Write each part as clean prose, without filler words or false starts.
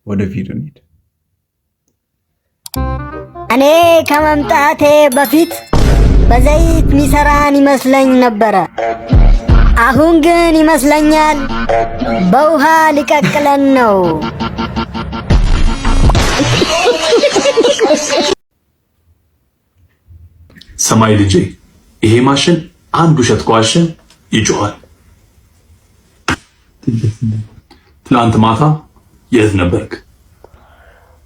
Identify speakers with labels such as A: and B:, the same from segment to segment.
A: ወደ ቪዲዮ እንሂድ።
B: እኔ ከመምጣቴ በፊት በዘይት ሚሰራን ይመስለኝ ነበረ። አሁን ግን ይመስለኛል በውሃ ሊቀቅለን ነው።
C: ሰማይ ልጄ፣ ይሄ ማሽን አንድ ውሸት ከዋሸ ይጮኻል። ትናንት ማታ የት ነበርክ?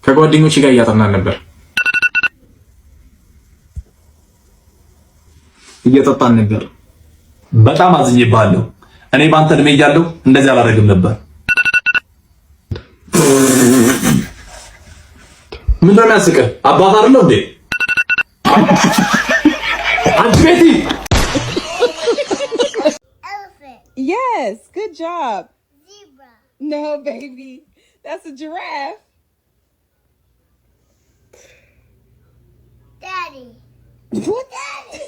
D: ከጓደኞቼ ጋር እያጠናን ነበር። እየጠጣን ነበር።
C: በጣም አዝኜብሃለሁ። እኔ በአንተ እድሜ እያለሁ እንደዚህ አላደርግም ነበር። ምንድን ነው የሚያስቅህ? አባት አይደለሁ እንዴ? አንቺ ቤቲ።
E: Elephant.
F: Yes, good job.
E: Zebra.
F: No, baby. That's a giraffe.
E: Daddy.
F: What?
E: Daddy.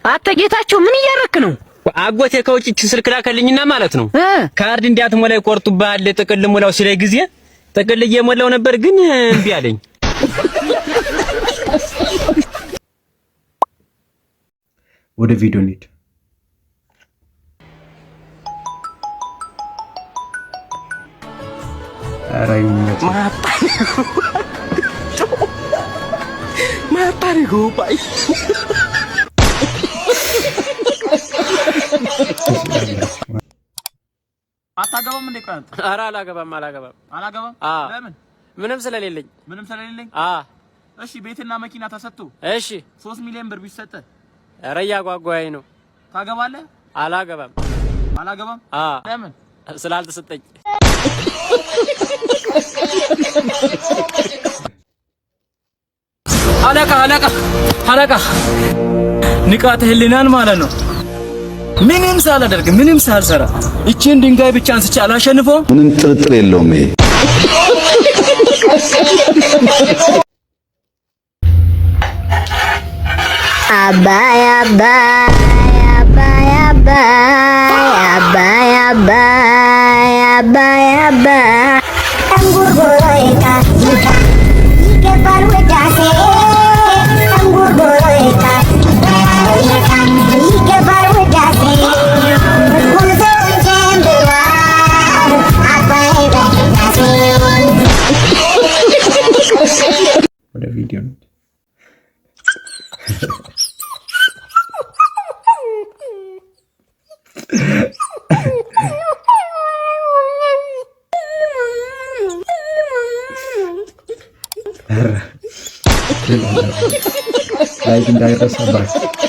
G: አንተ ጌታቸው፣ ምን እያረክ ነው?
H: አጎቴ ከውጭ ስልክ ላከልኝና ማለት ነው፣ ካርድ እንዲያትሞላ ይቆርጡብሃል፣ ጥቅል ሙላው ሲለኝ ጊዜ ጥቅል እየሞላው ነበር፣ ግን እምቢ አለኝ።
A: ወደ ቪዲዮ እንሂድ። ኧረ ይመችህ።
H: ማታሪጉ ባይ።
I: አታገባም እንዴ? ቆይ አንተ።
H: ኧረ አላገባም፣ አላገባም።
I: አላገባም?
H: አ።
I: ለምን?
H: ምንም ስለሌለኝ።
I: ምንም ስለሌለኝ?
H: አ።
I: እሺ፣ ቤትና መኪና ተሰጥቶ 3 ሚሊዮን ብር ቢሰጥ
H: ኧረ እያጓጓኝ ነው።
I: ታገባለህ?
H: አላገባም።
I: አላገባም?
H: አ።
I: ለምን?
H: ስላልተሰጠኝ።
I: አለቃ፣ አለቃ፣ አለቃ፣ ንቃተ ህሊናን ማለት ነው። ምንም ሳላደርግ፣ ምንም ሳልሰራ እቺን ድንጋይ ብቻ አንስቼ አላሸንፈውም።
J: ምንም ጥርጥር የለውም ይሄ።
B: አባይ አባይ አባይ አባይ አባይ አባይ አባይ አባይ እንጉርጉሮ ይካ ይካ ይገባል ውዳሴ፣ እንጉርጉሮ ይካ ይካ ይገባል ውዳሴ፣ ጉዞውን ጀምሯል አባይ በቅዳሴ።
A: ወደ ቪዲዮ እንሂድ። ኧረ like እንዳይረሳ፣ bye.